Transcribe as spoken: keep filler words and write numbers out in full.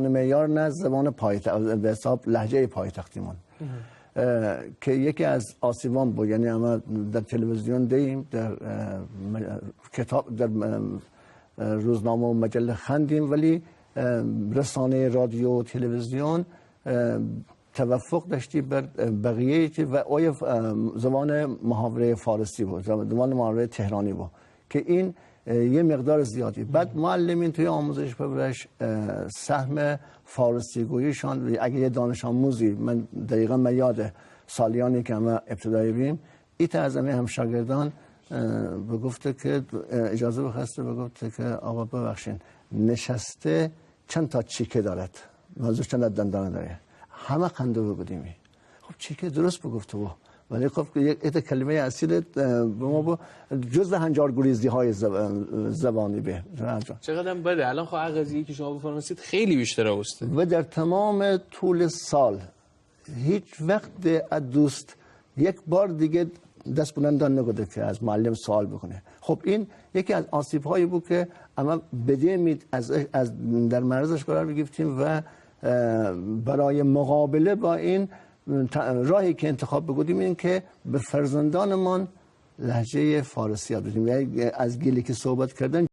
معیار نه، زبان پایتخت، به حساب لهجهٔ پایتختیمون. اه، که یکی از آسیبان بود، یعنی اما در تلویزیون دیم، در، اه، م-، کتاب، در، اه، روزنامه و مجله خواندیم، ولی، اه، رسانهٔ رادیو و تلویزیون، اه، توفق داشتی بر، اه، بقیهٔ چی و اوی، اه، زبان محاورهٔ فارسی بود، زبان محاورهٔ تهرانی بود که این، اه، یه مقدار زیادی. بعد معلمین توی آموزش پرورش، اه، سهم فارسی گوییشان، اگه یه دانش آموزی، من دقیقاً من یاده سالیانی که همه ابتدایی بیم، ایتا از همه همشاگردان، اه، بگفته که، اه، اجازه بخواسته، بگفته که آقا ببخشین، نشسته چند تا چیکه دارد، منظور چند تا دندانه داره، همه خنده بودیمی. خب چیکه درست بگفته بود، ولی خب یک ایتا کلمهٔ اصیل، اه، به ما با جزء هنجارگریزی‌های زب-، زبانی به. چقدر هم بده، الان خب هر قضیه‌ای که شما بفرمایید خیلی بیشتر اوسته. و در تمام طول سال هیچ وقت ا دوست یک بار دیگه دست بلند نکوده که از معلم سوال بکنه. خب این یکی از آسیب‌هایی بود که اما بده‌مید از، از در معرضش قرار گرفتیم و، اه، برای مقابله با این ت-، راهی که انتخاب بکودیم این که به فرزندانمان لهجهٔ فارسی یاد بدیم. یعنی از گیلکی صحبت کردن